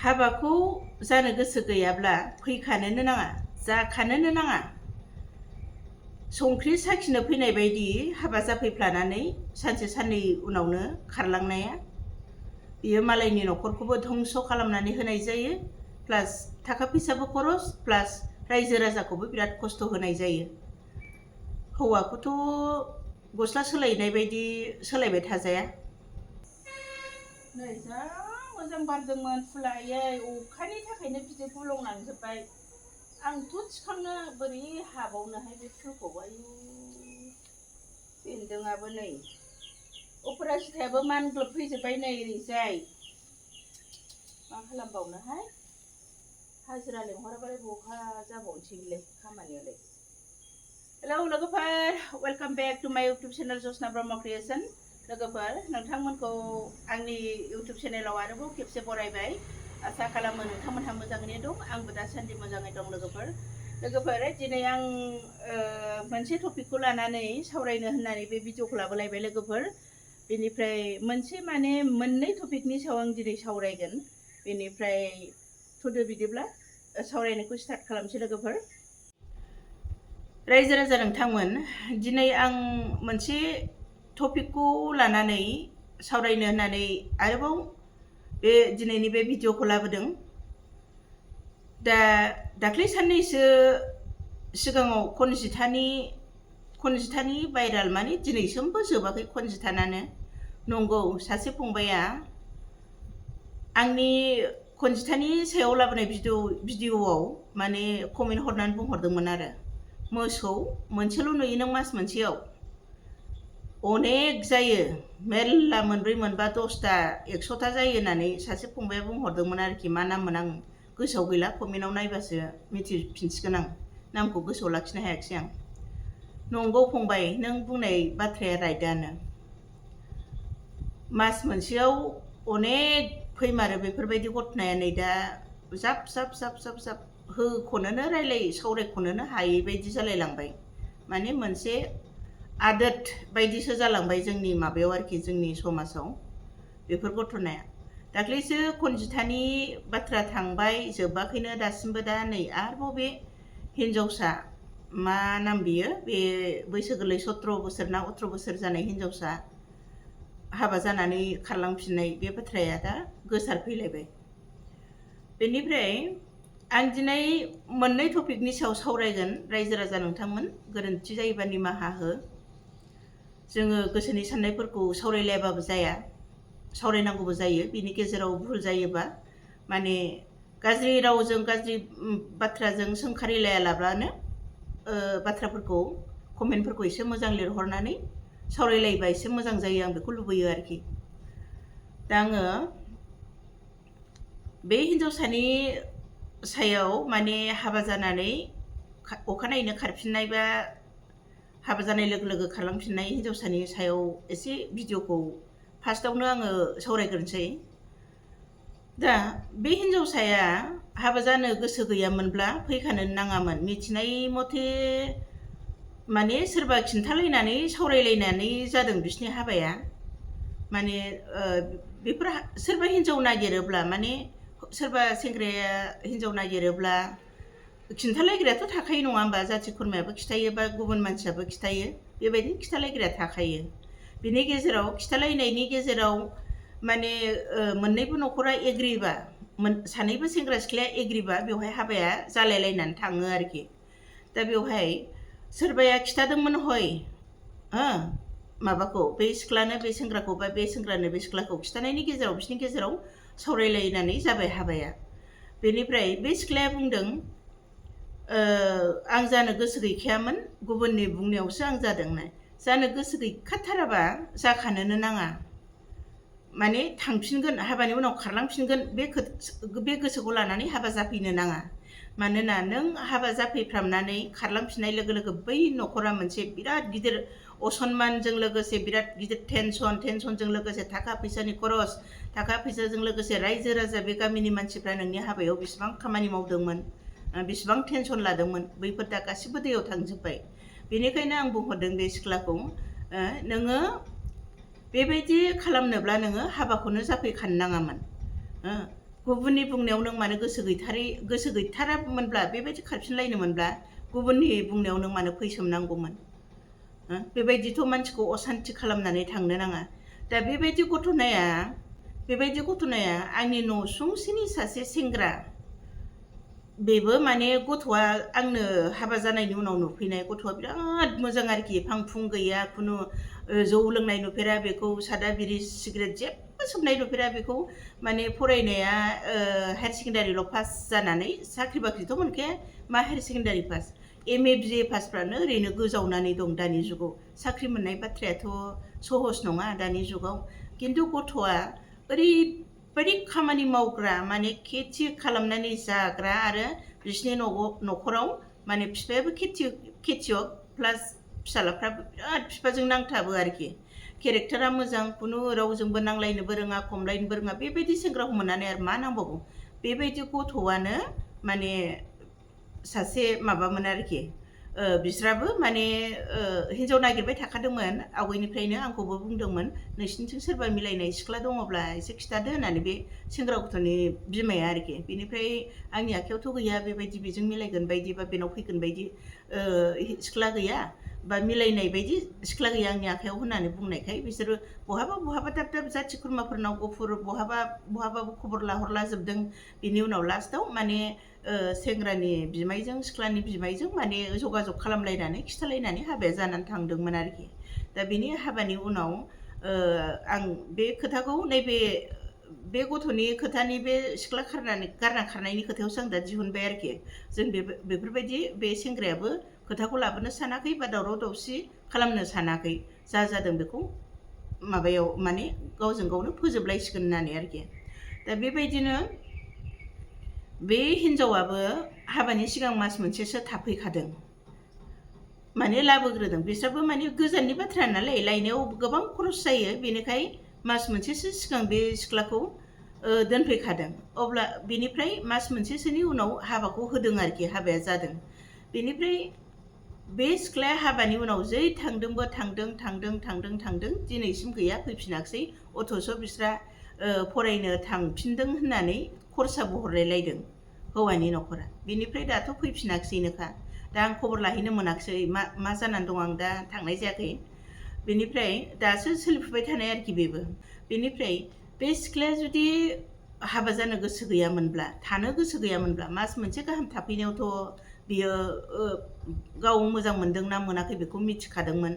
हाबाखौ जानो गोसो गैयाब्ला फैखानोनो नाङा, जाखानोनो नाङा। संख्रि साखिनो फैनाय बायदि हाबा जाफैफ्लानानै सानसे साननै उनावनो खारलांनाया, बियो मालायनि न'खरखौबो धंस खालामनानै होनाय जायो, प्लास थाखा फैसाबो खरस, प्लास रायजो राजाखौबो बिराद खस्थ होनाय जायो। हौवाखौथ गस्ला सोलायनाय बायदि सोलायबाय थाजाया। नै जा मोजां बारदोंमोन फुलायै, अखानि थाखायनो बिदि गुलुंलांजोब्बाय। आंथ थिखांनो बोरै हाबावनोहाय बे फुलखौ। आयु बेन्दोंआबो नै अपराजितायाबो मानग्लोब फैजोब्बाय नै ओरैजाय। मा खालामबावनोहाय, हाजिरा लेंहराबालाय बहा जाबावनोसैलाय खामानियालाय। हेलौ लोगोफोर, वेलकाम बेक टु माय इउटुब चेनेल जसना ब्रह्म क्रिएशन। लोगोफोर, नोंथांमोनखौ आंनि इउटुब चेनेलाव आरोबाव खेबसे बरायबाय। आसा खालामो नोंथांमोनहा मोजाङैनो दं, आंबो दासान्दि मोजाङै दं। लोगोफोर दिनै आं मोनसे टपिकखौ लानानै सावरायनो होननानै बे भिडिअखौ लाबोलायबाय लोगोफोर। बेनिफ्राय मोननै टपिकनि सायाव आं दिनै सावरायगोन। बेनिफ्राय थुदो बिदिब्ला सावरायनायखौ स्टार्ट खालामसै लोगोफोर। रायजो राजा नोंथांमोन, दिनै आं मोनसे टपिकखौ लानानै सावरायनो होननानै आरोबाव बे दिनैनि बे भिडिअखौ लाबोदों। दाख्लै साननैसो सिगाङाव खनजिथानि भाइराल, माने दिनैसिमबो जोबाखै खनजिथानानो। नंगौ, सासे फंबाया आंनि खनजिथानि सायाव लाबोनाय भिडिअआव माने कमेन्ट हरनानै बुंहरदोंमोन आरो, मोसौ मोनसेल नुयो नों मास मोनसेयाव, अनेक जायो, मेरला मोनब्रै मोनबा 10टा 100टा जायो होननानै सासे फंबाया बुंहरदोंमोन आरोखि। मा नाममोन आं गोसोआव गैला, कमेन्टआव नायबासो मिथिफिनसिगोन आं, नामखौ गोसोआव लाखिनो हायाखिसै आं। नंगौ फंबाय, नों बुंनाय बाथ्राया राइटआनो। मास मोनसेयाव अनेक फैमारो बेफोरबायदि घटनाया। नै दा जाब होखनोनो सावरायखनोनो हायै बायदि जालायलांबाय। माने मोनसे आदोत बायदिसो जालांबाय जोंनि माबायाव आरोखि, जोंनि समाजाव बेफोर घटनाया। दाख्लैसो खनजिथानि बाथ्रा थांबाय, जोबाखैनो दासिमबो। दा नै आरोबाव बे हिनजावसा, मा नाम बियो, बे बैसो गोरलै 17 बोसोर ना 18 बोसोर जानाय हिनजावसा हाबा जानानै खारलांफिननाय, बे बाथ्राया दा गोसारफैलायबाय। बेनिफ्राय आं दिनै मोननै टपिकनि सायाव सावरायगोन। रायजो राजा नोंथांमोन, गोरोन्थि जायोबा निमाहा हो। जोङो गोसोनि साननायफोरखौ सावरायलायाबाबो जाया, सावरायनांगौबो जायो। बिनि गेजेराव भुल जायोबा माने गाज्रि रावजों गाज्रि बाथ्राजों सोंखारिलायालाबानो बाथ्राफोरखौ कमेन्टफोरखौ एसे मोजां लिरहरनानै सावरायलायोबा एसे मोजां जायो, आं बेखौ लुबैयो आरोखि। दा आङो बे हिनजावसानि सायाव माने हाबा जानानै अखानायैनो खारफिननाय बा हाबा जानाय लोगो लोगो खारलांफिननाय हिनजावसानि सायाव एसे भिडिअखौ फार्स्टआवनो आङो सावरायग्रोनोसै। दा बे हिनजावसाया हाबा जानो गोसो गैयामोनब्ला फैखानो नाङामोन। मिथिनाय मथे माने सोरबा खिन्थालायनानै सावरायलायनानै जादों बिसिनि हाबाया। माने बेफोर सोरबा हिनजाव नागिरोब्ला, माने सोरबा सेंग्राया हिनजाव नागिरोब्ला खिन्थालायग्रायाथ थाखायो नङा होमबा, जाथि खुरमायाबो खिथायो बा गुबुन मानसियाबो खिथायो, बेबायदि खिथालायग्राया थाखायो। बिनि गेजेराव खिथालायनायनि गेजेराव माने मोननैबो न'खरा एग्रिबा, सानैबो सेंग्रा सिख्लाया एग्रिबा बेवहाय हाबाया जालायलायनानै थाङो आरोखि। दा बेवहाय सोरबाया खिथादोंमोन हय माबाखौ, बे सिख्लानो बे सेंग्राखौ बा बे सेंग्रानो बे सिख्लाखौ खिथानायनि गेजेराव बिसोरनि गेजेराव सावरायलायनानै जाबाय हाबाया। बेनिफ्राय बे सिख्लाया बुंदों, आं जानो गोसो गैखायामोन, गुबुननि बुंनायावसो आं जादों। जानो गोसो गैखाथाराबा जाखानोनो नाङा। माने थांफिनगोन, हाबानि उनाव खारलांफिनगोन, बे गोसोखौ लानानै हाबा जाफैनो नाङा। मानोना नों हाबा जाफैफ्रामनानै खारलांफिननाय लोगो लोगो बै न'खरा मोनसे बिराद गिदिर असनमानजों लोगोसे बिराद गिदिर टेनसनजों लोगोसे थाखा फैसानि खरस, थाखा फैसाजों लोगोसे रायजो राजा बे गामिनि मानसिफ्रा नोंनि हाबायाव बेसेबां खामानि मावदोंमोन, बेसेबां टेनसन लादोंमोन, बैफोर दा गासिबो दैयाव थांजोब्बाय। बेनिखायनो आं बुंहरदों बे सिख्लाखौ, नोङो बेबायदि खालामनोब्ला नोङो हाबाखौनो जाफैखानो नाङामोन। गुबुननि बुंनायाव नों मानो गोसो गैथारामोनब्ला बेबायदि खारफिनलायनो मोनब्ला गुबुननि बुंनायाव नों मानो फैसोमनांगौमोन? बेबायदिथ' मानसिखौ असान्ति खालामनानै थांनो नाङा। दा बेबायदि घटनाया आंनि न'सुंसेनि सासे सेंग्रा, बेबो माने गथ'आ आंनो हाबा जानायनि उनाव नुफैनाय गथ'आ बिराद मोजां आरोखि, फांफुं गैया, खुनु जौ लोंनाय नुफेरा बेखौ, सादा बिरि सिगारेट जेबो सोबनाय नुफेरा बेखौ, माने फरायनाया हायार सेकेन्डारिल' पास जानानै साख्रि बाख्रिथ' मोनखाया, मा higher secondary pass, MA BA पासफ्रानो ओरैनो गोजावनानै दं दानि जुगाव। साख्रि मोननाय बाथ्रायाथ' सहस नङा दानि जुगाव। खिन्थु गथ'आ ओरैबायदि खामानि मावग्रा, माने खेथि खालामनानै जाग्रा, आरो बिसिनि न'खराव माने बिफायाबो खेथियक प्लास फिसालाफ्राबो बिराद बिफाजों नांथाबो आरोखि। केरेक्टारा मोजां, खुनु रावजोंबो नांलायनोबो रोङा, खमलायनोबो रोङा, बेबायदि सेंग्राखौ मोननानै आरो मा नांबावगौ। बेबायदि गथ'आनो माने सासे माबामोन आरोखि, बिस्राबो माने हिनजाव नागिरबाय थाखादोंमोन आवगायनिफ्रायनो, आंखौबो बुंदोंमोन नोंसिनिथिं सोरबा मिलायनाय सिख्ला दङब्ला एसे खिथादो होननानै बे सेंग्रा गथ'नि बिमाया आरोखि। बेनिफ्राय आंनि आखायावथ' गैया बेबायदि बेजों मिलायगोन बायदि बा बेनाव फैगोन बायदि सिख्ला गैया, बा मिलायनाय बायदि सिख्ला गैया आंनि आखायाव होननानै बुंनायखाय बिसोरो बहाबा दाब दाब जाथि खुरमाफोरनाव बहाबाबो खबर लाहरलाजोबदों। बिनि उनाव लास्टाव माने सेंग्रानि बिमायजों सिख्लानि बिमायजों माने जगाजग खालामलायनानै खिथालायनानै हाबाया जानानै थांदोंमोन आरोखि। दा बिनि हाबानि उनाव आं बे खोथाखौ बे गथ'नि खोथानि, बे सिख्ला गारना खारनायनि खोथायावसो आं दा दिहुनबाय आरोखि। जों बेफोरबायदि बे सेंग्रायाबो खोथाखौ लाबोनो सानाखै बा दावराव दावसि खालामनो सानाखै, जा जादों बेखौ माबायाव माने गावजों गावनो फोजोबलायसिगोन होननानै आरोखि। दा बेबायदिनो बे हिनजावाबो हाबानि सिगां मास मोनसेसो थाफैखादों, माने लाबोग्रोदों। बिस्राबो माने गोजाननि बाथ्रा नालाय, लायनायाव गोबां खरस जायो, बेनिखाय मास मोनसेसो सिगां बे सिख्लाखौ दोनफैखादों। अब्ला बेनिफ्राय मास मोनसेसोनि उनाव हाबाखौ होदों आरोखि, हाबाया जादों। बेनिफ्राय बे सिख्लाया हाबानि उनाव जै थांदोंबो थांदों दिनैसिम गैया, फैफिनाखसै। अथ'स' बिस्रा फरायनो थांफिनदों होननानै खरसाबो हरलायलायदों हौवानि न'खरा। बेनिफ्राय दाथ' फैफिनाखसैनोखा। दा आं खबर लाहैनो मोनाखसै, मा जानानै दं, आं दा थांनाय जायाखै। बेनिफ्राय दासो सोलिफुबाय थानाय आरोखि बेबो। बेनिफ्राय बे सिख्लाया जुदि हाबा जानो गोसो गैयामोनब्ला, थानो गोसो गैयामोनब्ला, मास मोनसे गाहाम थाफैनायावथ' बियो गाव मोजां मोनदों ना मोनाखै बेखौ मिथिखादोंमोन।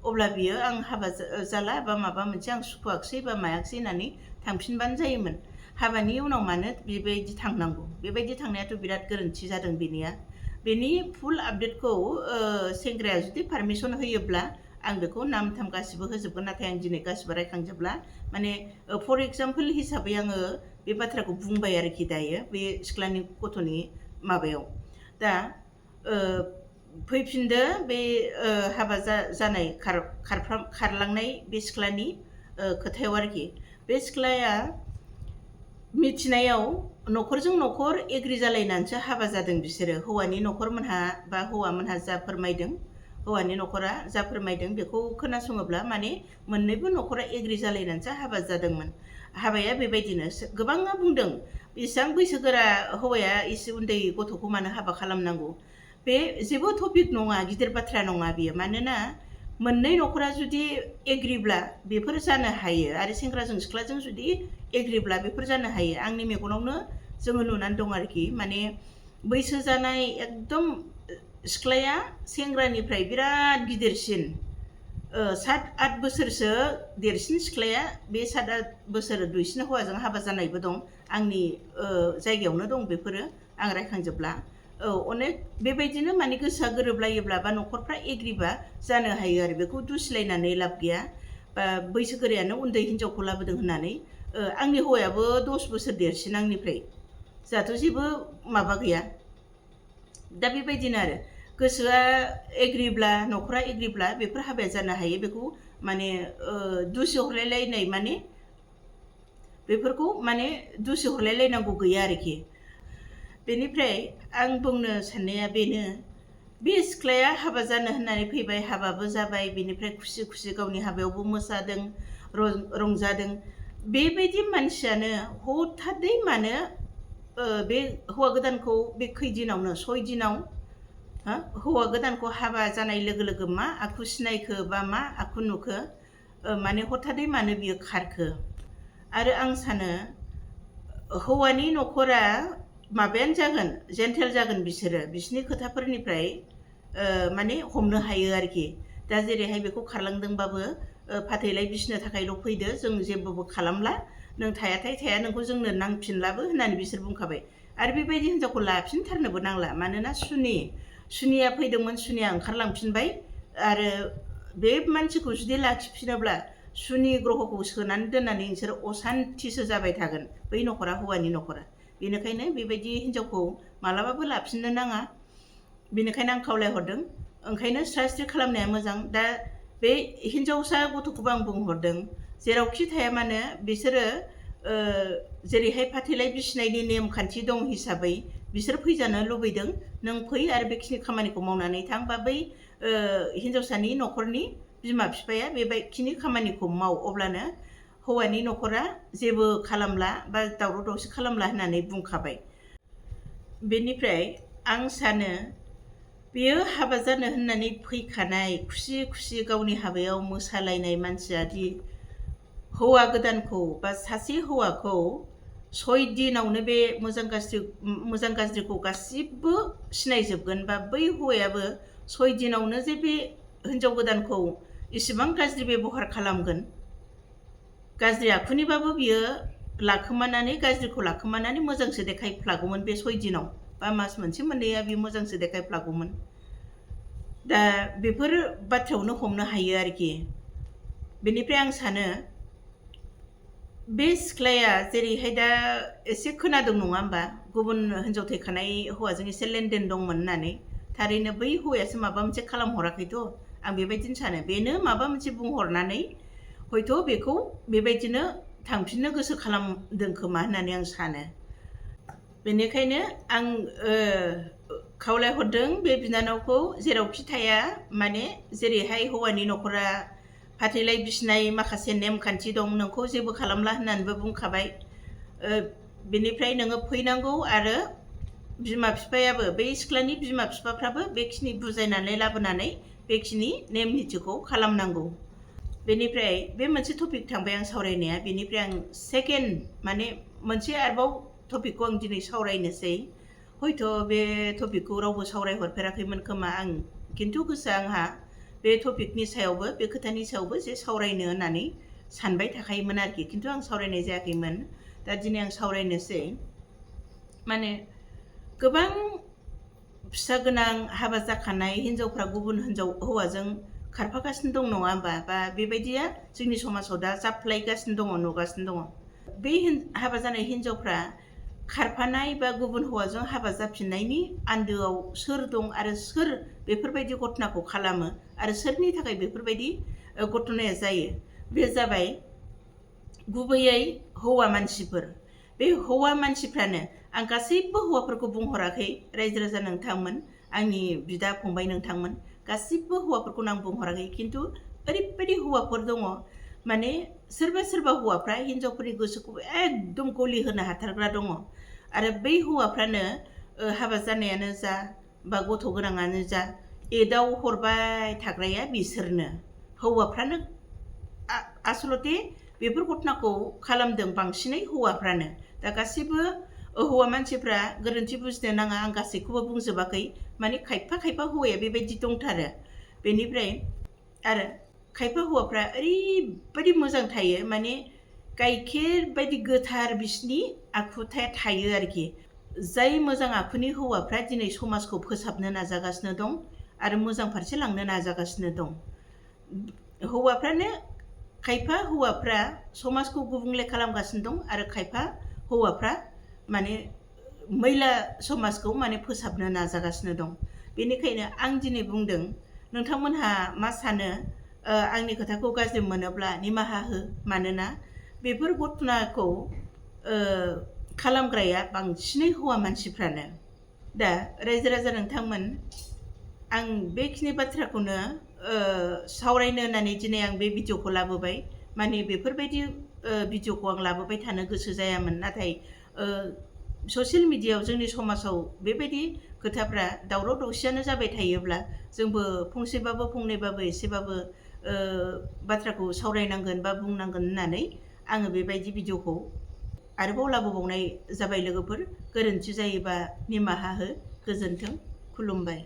अब्ला बियो आं हाबा जाला बा माबा मोनसे आं सुखुवाखसै बा मायाखसै होननानै थांफिनबानो जायोमोन। हाबानि उनाव मानो बेबायदि थांनांगौ? बेबायदि थांनायाथ' बिराद गोरोन्थि जादों बेनिया। बेनि फुल आपडेटखौ सेंग्राया जुदि पारमिसन होयोब्ला आं बेखौ नाम थाम गासिबो होजोबगोन, नाथाय आं दिनै गासिबो रायखांजोबला। माने फर एग्जाम्पल हिसाबै आङो बे बाथ्राखौ बुंबाय आरोखि दायो बे सिख्लानि गथ'नि माबायाव। दा फैफिनदो बे हाबा जानाय खारलांनाय बे सिख्लानि खोथायाव आरोखि। बे सिख्लाया मिथिनायाव न'खरजों न'खर एग्रि जालायनानैसो हाबा जादों बिसोरो। हौवानि न'खरमोनहा बा हौवामोनहा जा फोरमायदों, हौवानि न'खरा जा फोरमायदों बेखौ खोनासङोब्ला माने मोननैबो न'खरा एग्रि जालायनानैसो हाबा जादोंमोन। हाबाया बेबायदिनो गोबाङा बुंदों बेसेबां बैसोगोरा हौवाया एसे उन्दै गथ'खौ मानो हाबा खालामनांगौ। बे जेबो टपिक नङा, गिदिर बाथ्रा नङा बियो। मानोना मोननै न'खरा जुदि एग्रिब्ला बेफोर जानो हायो, आरो सेंग्राजों सिख्लाजों जुदि एग्रिब्ला बेफोर जानो हायो। आंनि मेगनावनो जोङो नुनानै दं आरोखि। माने बैसो जानाय एकदम सिख्लाया सेंग्रानिफ्राय बिराद गिदिरसिन, 7-8 बोसोरसो देरसिन सिख्लाया बे 7-8 बोसोर दुइसिन हौवाजों हाबा जानायबो दं। आंनि जायगायावनो दं बेफोरो, आं रायखांजोबला। अनेक बेबायदिनो माने गोसोआ गोरोबलायोब्ला बा न'खरफ्रा एग्रिबा जानो हायो आरो। बेखौ दुसिलायनानै लाब गैया। बा बैसोगोरायानो उन्दै हिनजावखौ लाबोदों होननानै, आंनि हौवायाबो 10 बोसोर देरसिन आंनिफ्राय, जोंहाथ' जेबो माबा गैया। दा बेबायदिनो आरो गोसोआ एग्रिब्ला, न'खरा एग्रिब्ला बेफोर हाबाया जानो हायो। बेखौ माने दुसि हरलायलायनाय, माने बेफोरखौ माने दुसि हरलायलायनांगौ गैया आरोखि। बेनिफ्राय आं बुंनो साननाया बेनो, बे सिख्लाया हाबा जानो होननानै फैबाय, हाबाबो जाबाय, बेनिफ्राय खुसि खुसि गावनि हाबायावबो मोसादों, रंजादों। बेबायदि मानसियानो हथादै मानो बे हौवा गोदानखौ बे खैदिनावनो 6 दिनाव हौवा गोदानखौ हाबा जानाय लोगो लोगो मा आखु सिनायखो बा मा आखु नुखो माने हथादै मानो बियो खारखो। आरो आं सानो हौवानि न'खरा माबायानो जागोन जेन्टेल जागोन बिसोरो बिसोरनि खोथाफोरनिफ्राय माने हमनो हायो आरोखि। दा जेरैहाय बेखौ खारलांदोंबाबो फाथैलाय बिसिनो थाखायल' फैदो जों जेबोबो खालामला नों थायाथाय थाया नोंखौ जोंनो नांफिनलाबो होननानै बिसोर बुंखाबाय। आरो बेबायदि हिनजावखौ लाफिनथारनोबो नांला मानोना सुनिया फैदोंमोन सुनिया ओंखारलांफिनबाय आरो बे मानसिखौ जुदि लाखिफिनोब्ला सुनि ग्रहखौ सोनानै दोननानै नोंसोर असान्थिसो जाबाय थागोन बै न'खरा हौवानि न'खरा। बेनिखायनो बेबायदि हिनजावखौ मालाबाबो लाफिननो नाङा। बेनिखायनो आं खावलायहरदों ओंखायनो स्रा खालामनाया मोजां। दा बे हिनजावसा गथ'खौबो आं बुंहरदों जेरावखि थाया मानो बिसोरो जेरैहाय फाथैलाय बिसिनायनि नेमखान्थि दं हिसाबै बिसोर फैजानो लुबैदों नों फै आरो बेखिनि खामानिखौ मावनानै थां बा बै हिनजावसानि न'खरनि बिमा बिफाया बेबायदिनि खामानिखौ माव अब्लानो हौवानि न'खरा जेबो खालामला बा दावराव दावसि खालामला होननानै बुंखाबाय। बेनिफ्राय आं सानो बेयो हाबा जानो होननानै फैखानाय खुसि गावनि हाबायाव मोसालायनाय मानसियादि हौवा गोदानखौ बा सासे हौवाखौ 6 दिनावनो बे मोजां गाज्रिखौ गासिबो सिनायजोबगोन बा बै हौवायाबो 6 दिनावनो जे बे हिनजाव गोदानखौ इसेबां गाज्रि बेबहार खालामगोन गाज्रि आखुनिबाबो बियो गाज्रिखौ लाखोमानानै मोजांसो देखायफ्लागौमोन बे 6 दिनाव बा मास मोनसे मोननैया बे मोजांसो देखायफ्लागौमोन। दा बेफोर बाथ्रायावनो हमनो हायो आरोखि। बेनिफ्राय आं सानो बे सिख्लाया जेरैहाय दा एसे खोनादों नङा होमबा गुबुन हिनजाव थैखानाय हौवाजों एसे लेनदेन दंमोन होननानै। थारैनो बै हौवायासो माबा मोनसे खालामहराखैथ' आं बेबायदिनो सानो बेनो माबा मोनसे बुंहरनानै हयथ' बेखौ बेबायदिनो थांफिननो गोसो खालामदों खोमा होननानै आं सानो। बेनिखायनो आं खावलायहरदों बे बिनानावखौ जेरावखि थाया माने जेरैहाय हौवानि न'खरा फाथैलाय बिसिनाय माखासे नेमखान्थि दं नोंखौ जेबो खालामला होननानैबो बुंखाबाय। बेनिफ्राय नोङो फैनांगौ आरो बिमा बिफायाबो बै सिख्लानि बिमा बिफाफ्राबो बेखिनि बुजायनानै लाबोनानै बेखिनि नेम निथिखौ खालामनांगौ। बेनिफ्राय बे मोनसे टपिक थांबाय आं सावरायनाया। बेनिफ्राय आं सेकेन्ड माने मोनसे आरोबाव टपिकखौ आं दिनै सावरायनोसै। हयथ' बे टपिकखौ रावबो सावरायहरफेराखैमोन खोमा आं खिन्थु गोसोआ आंहा बे टपिकनि सायावबो बे खोथानि सायावबो जे सावरायनो होननानै सानबाय थाखायोमोन आरोखि खिन्थु आं सावरायनाय जायाखैमोन। दा दिनै आं सावरायनोसै माने गोबां फिसा गोनां हाबा जाखानाय हिनजावफ्रा गुबुन हौवाजों खारफागासिनो दं नङा होमबा बा बेबायदिया जोंनि समाजाव दा जाफ्लायगासिनो दङ नुगासिनो दङ। बे हाबा जानाय हिनजावफ्रा खारफानाय बा गुबुन हौवाजों हाबा जाफिननायनि आन्दोआव सोर दं आरो सोर बेफोरबायदि घटनाखौ खालामो आरो सोरनि थाखाय बेफोरबायदि घटनाया जायो बे जाबाय गुबैयै हौवा मानसिफोर। बे हौवा मानसिफ्रानो आं गासैबो हौवाफोरखौ बुंहराखै रायजो राजा नोंथांमोन आंनि बिदा फंबाय नोंथांमोन गासिबो हौवाफोरखौनो आं बुंहराखै खिन्थु ओरैबायदि हौवाफोर दङ माने सोरबा हौवाफ्रा हिनजावफोरनि गोसोखौ एकदम गलि होनो हाथारग्रा दङ आरो बै हौवाफ्रानो हाबा जानायानो जा बा गथ' गोनाङानो जा एदाव हरबाय थाग्राया बिसोरनो हौवाफ्रानो आसलथे बेफोर घटनाखौ खालामदों बांसिनै हौवाफ्रानो। दा गासिबो हौवा मानसिफ्रा गोरोन्थि बुजिनो नाङा आं गासैखौबो बुंजोबाखै माने खायफा हौवाया बेबायदि दंथारो। बेनिफ्राय आरो खायफा हौवाफ्रा ओरैबायदि मोजां थायो माने गाइखेर बायदि गोथार बिसिनि आखुथाया थायो आरोखि। जाय मोजां आखुनि हौवाफ्रा दिनै समाजखौ फोसाबनो नाजागासिनो दं आरो मोजां फारसे लांनो नाजागासिनो दं। खायफा हौवाफ्रा समाजखौ गुबुंले खालामगासिनो दं आरो खायफा हौवाफ्रा माने मैला समाजखौ माने फोसाबनो नाजागासिनो दं। बेनिखायनो आं दिनै बुंदों नोंथांमोनहा मा सानो आंनि खोथाखौ गाज्रि मोनोब्ला निमाहा हो मानोना बेफोर घटनाखौ खालामग्राया बांसिनै हौवा मानसिफ्रानो। दा रायजो राजा नोंथांमोन आं बेखिनि बाथ्राखौनो सावरायनो होननानै दिनै आं बे भिडिअखौ लाबोबाय। माने बेफोरबायदि भिडिअखौ आं लाबोबाय थानो गोसो जायामोन। नाथाय ससियेल मिडियायाव जोंनि समाजाव बेबायदि खोथाफ्रा दावराव दावसियानो जाबाय थायोब्ला जोंबो फंसेबाबो फंनैबाबो एसेबाबो बाथ्राखौ सावरायनांगोन बा बुंनांगोन होननानै आङो बेबायदि भिडिअखौ आरोबाव लाबोबावनाय जाबाय। लोगोफोर, गोरोन्थि जायोबा निमाहा हो। गोजोन्थों, खुलुमबाय।